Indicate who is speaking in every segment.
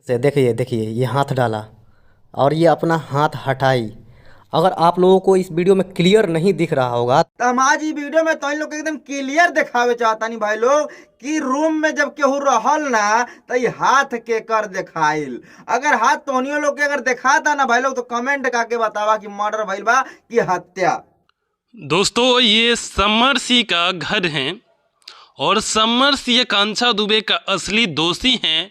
Speaker 1: से देखिए देखिए ये हाथ डाला और ये अपना हाथ हटाई। अगर आप लोगों को इस वीडियो में क्लियर नहीं दिख रहा होगा
Speaker 2: तो हम आज ई वीडियो में तो लोग के एकदम क्लियर दिखावे चाहतानी भाई लोग कि रूम में जब केहू रहल ना तो ई हाथ के कर देखाइल। अगर हाथ तोहनियो लोग के अगर दिखाता ना भाई लोग तो कमेंट करके बतावा कि मर्डर भइल बा कि हत्या।
Speaker 3: दोस्तों, ये समर सिंह का घर है और समर सिंह आकांक्षा दुबे का असली दोषी हैं।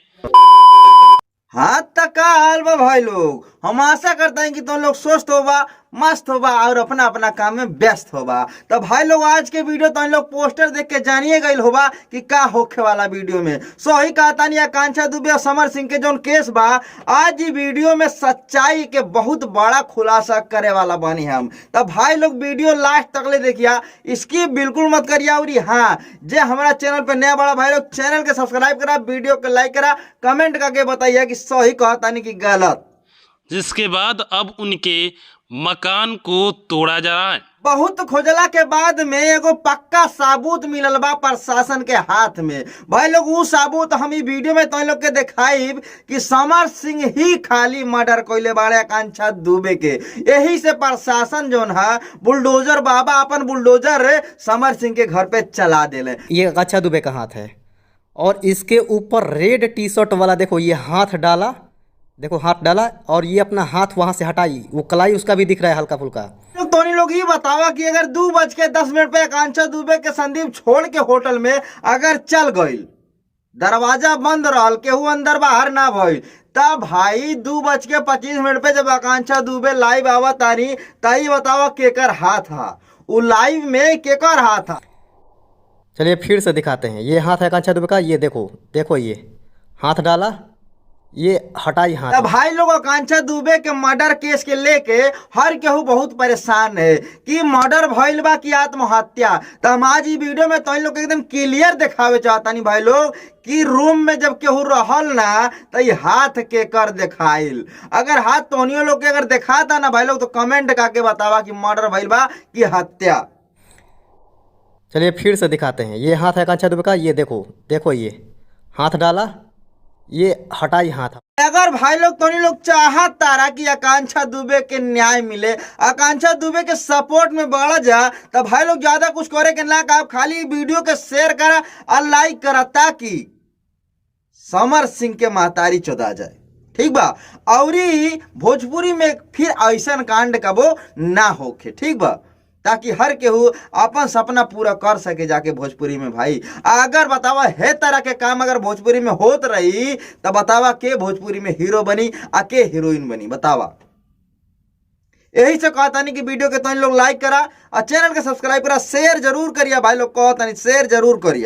Speaker 2: हाँ त का हाल बा भाई लोग, हम आशा करते हैं कि तुम लोग स्वस्थ होबा, मस्त होबा और अपना अपना काम में व्यस्त होबा। तो भाई लोग आज के वीडियो तुम लोग पोस्टर देख के जानिए गई होबा कि का होखे वाला वीडियो में। सही कहतानी आकांक्षा दुबे और समर सिंह के जोन केस बा, आज ई वीडियो में सच्चाई के बहुत बड़ा खुलासा करे वाला बानी हम। तो भाई लोग वीडियो लास्ट तक ले देखिया, इसकी बिल्कुल मत करिया। और हाँ, जे हमारा चैनल पे नया बड़ा भाई लोग चैनल के सब्सक्राइब करा, वीडियो के लाइक करा, कमेंट करके बताइए कि सही कहतानी कि गलत।
Speaker 3: जिसके बाद अब उनके मकान को तोड़ा जा रहा है।
Speaker 2: बहुत खोजला के बाद में एगो पक्का साबूत मिलल बा प्रशासन के हाथ में। भाई लोग उ साबूत हम ई वीडियो में तो लोग के देखाइब कि समर सिंह ही खाली मर्डर कइले बाड़े आकांक्षा दुबे के। यही से प्रशासन जोन है बुलडोजर बाबा अपन बुलडोजर समर सिंह के घर पे चला देले।
Speaker 1: ये आकांक्षा दुबे का हाथ है और इसके ऊपर रेड टी शर्ट वाला देखो ये हाथ डाला, देखो हाथ डाला और ये अपना हाथ वहाँ से हटाई, वो कलाई उसका भी दिख रहा है हल्का फुल्का।
Speaker 2: तो तोनी लोग ये बतावा कि अगर 2:10 पे आकांक्षा दुबे के संदीप छोड़ के होटल में अगर चल गईल, दरवाजा बंद रहल, केहू अंदर बाहर ना भइल, तब भाई 2:25 पे जब आकांक्षा दुबे लाइव आवा तारी तई बतावा केकर हाथ हा, उ लाइव में केकर हाथ हा।
Speaker 1: चलिए फिर से दिखाते हैं, ये हाथ है आकांक्षा दुबे का, ये देखो देखो ये हाथ डाला, ये हटाई हाथ।
Speaker 2: तब भाई लोग आकांक्षा दुबे के मर्डर केस के लेके हर केहू बहुत परेशान है कि मर्डर भइल बा कि आत्महत्या। तो हम आज ई वीडियो में तो लोग के एकदम क्लियर दिखावे चाहतानी भाई लोग कि रूम में जब केहू रहल ना तो ई हाथ के कर देखाइल। अगर हाथ तोहनियो लोग के अगर दिखाता ना भाई लोग तो कमेंट करके बतावा कि मर्डर भइल बा कि हत्या।
Speaker 1: चलिए फिर से दिखाते हैं, ये हाथ है आकांक्षा दुबे का, ये देखो देखो ये हाथ डाला, ये हटाई हाथ।
Speaker 2: अगर भाई लोग तोनी लोग चाहत तारा कि आकांक्षा दुबे के न्याय मिले, आकांक्षा दुबे के सपोर्ट में बढ़ जा, तो भाई लोग ज्यादा कुछ करे के ना, आप खाली वीडियो के शेयर करा और लाइक करा ताकि समर सिंह के महतारी चोदा जाए, ठीक बा। और भोजपुरी में फिर ऐसा कांड कबो ना होखे, ठीक बा, ताकि हर केहू अपन सपना पूरा कर सके जाके भोजपुरी में। भाई अगर बतावा हे तरह के काम अगर भोजपुरी में होत रही तो बतावा के भोजपुरी में हीरो बनी आ के हीरोइन बनी, बतावा। यही से कहतानी कि वीडियो के तोहनी लोग लाइक करा और चैनल के सब्सक्राइब करा, शेयर जरूर करिया भाई लोग, कहतानी शेयर जरूर करिया।